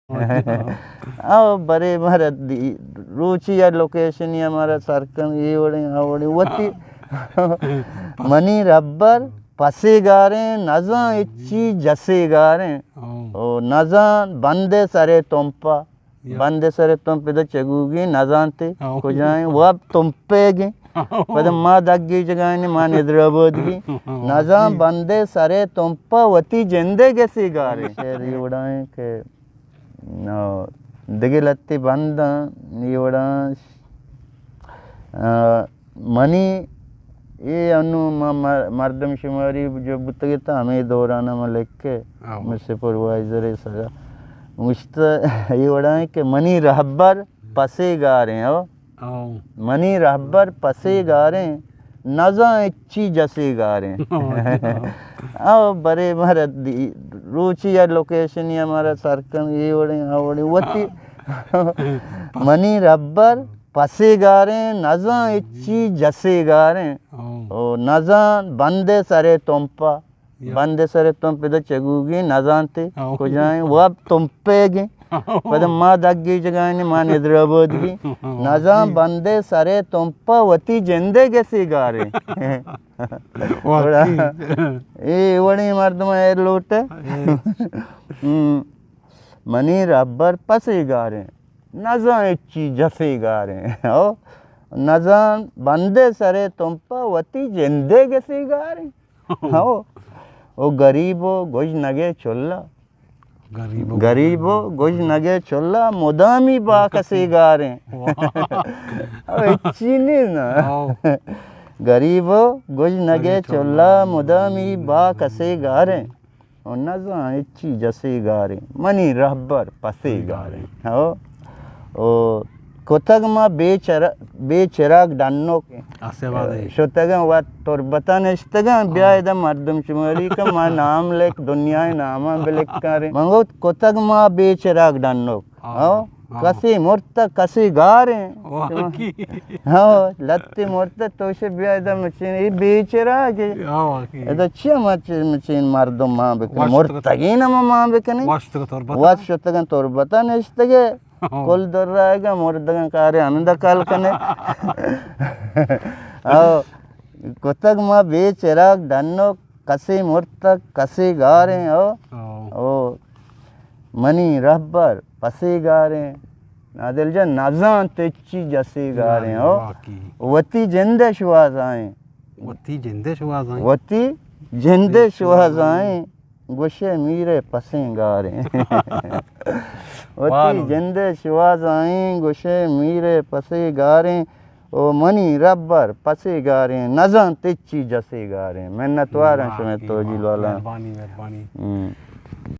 او برے مارا دی-، روچی یا لوکیشن یا مارا سرکن، اے وڑیں، آ وڑیں، وتی منی رہبر پسے گاریں، نزاں اچی جسے گاریں۔ او۔ او نزاں بندے سرے تمپا۔ یا۔ بندے سرے تمپ ادا چگوگیں، نزانتے۔ او۔ کجائیں؟ واب تمپے گیں۔ او۔ پدا ما دگی جگائیں، ما ندر آبادگی۔ او۔ نزاں بندے سرے تمپا وتی جندے گسے گاریں۔ شعر اے وڑائیں کہ نو، دگہ لتے بنداں، اے وڑاں، آ، منی اے انوں ما مر-، مردم شماری جو بوتگ ات، ہمے دوران ما لکھے، آہو۔ من سپروائزر سرا گوشت، اے وڑاں کہ منی رہبر پسے گاریں، او۔ او۔ منی رہبر پسے گاریں، نزاں اچی جسے گاریں۔ او، جی۔ او، برے مارا دی-، روچی یا لوکیشن یا مارا سرکن، اے وڑیں، آ وڑیں، وتی منی رہبر پسے گاریں، نزاں اچی جسے گاریں۔ او۔ او، نزاں بندے سرے تمپا۔ یا۔ بندے سرے تمپ ادا چگوگیں، نزانتے۔ او۔ کجائیں؟ واب تمپے گیں۔ او۔ پدا ما دگی جگائیں، ما ندر آبادگی۔ او۔ نزاں جی۔ بندے سرے تمپا وتی جندے گسے گاریں۔ واقعی۔ اے وڑیں مردم ایر لوٹے۔ اے۔ ہم۔ منی رہبر پسے گاریں، نزاں اچی جسے گاریں۔ او۔ نزاں بندے سرے تمپا وتی جندے گسے گاریں۔ ہو۔ او گریب و گژنگے چلا۔ گریب و گریب و گژنگے چلا مدامی باکسے گاریں۔ واہ۔ او ہچی نی نا۔ ہاں۔ گریب و گژنگے چلا مدامی باکسے گاریں۔ او نزاں ہچی جسے گاریں۔ منی رہبر پسے گاریں۔ ہو۔ او کتگ ما بے چرا-، بے چراگ ڈنوک۔ آسے وادے۔ شتگاں وت تربتاں نشتگاں، بیا ہاں۔ ادا مردم شماری کن، ما نام لکھ، دنیا ء ناماں بلکاریں۔ من گوت کتگ ما بے چراگ ڈنوک۔ ہاں۔ ہاں۔ ہاں۔ کسے مرتگ، کسے گاریں۔ واقعی۔ ہاں، لتے مرتگ، تو شے بیا ادا مچین، اے بے چراگے۔ ہاں، واقعی۔ ادا چیا مچ-، مچین مردم مان بکنیں؟ وش تو مرتگین ہم مان بکنیں۔ وش تو تربت۔ وش شتگاں تربتاں نشتگے۔ ہاں۔ کل درائگا مردگاں کارے ہمیں دکال کنے۔ او، کتگ ما بے چراگ ڈنوک، کسے مرتگ، کسے گاریں، او۔ او۔ او، منی رہبر پسے گاریں۔ نادل جان، نزانت چی جسے گاریں، او۔ واقعی۔ وتی جندے شوہازائیں۔ وتی جندے شوہازائیں۔ وتی جندے شوہازائیں۔ گوشے میرے پسیں گاریں۔ وتی جندے شوہازائیں، گوشے میرے پسے گاریں۔ او منی ربر پسے گاریں، نزانت چی جسے گاریں۔ منتواراں شمے توجیل والا۔ مہربانی، مہربانی۔ ہم۔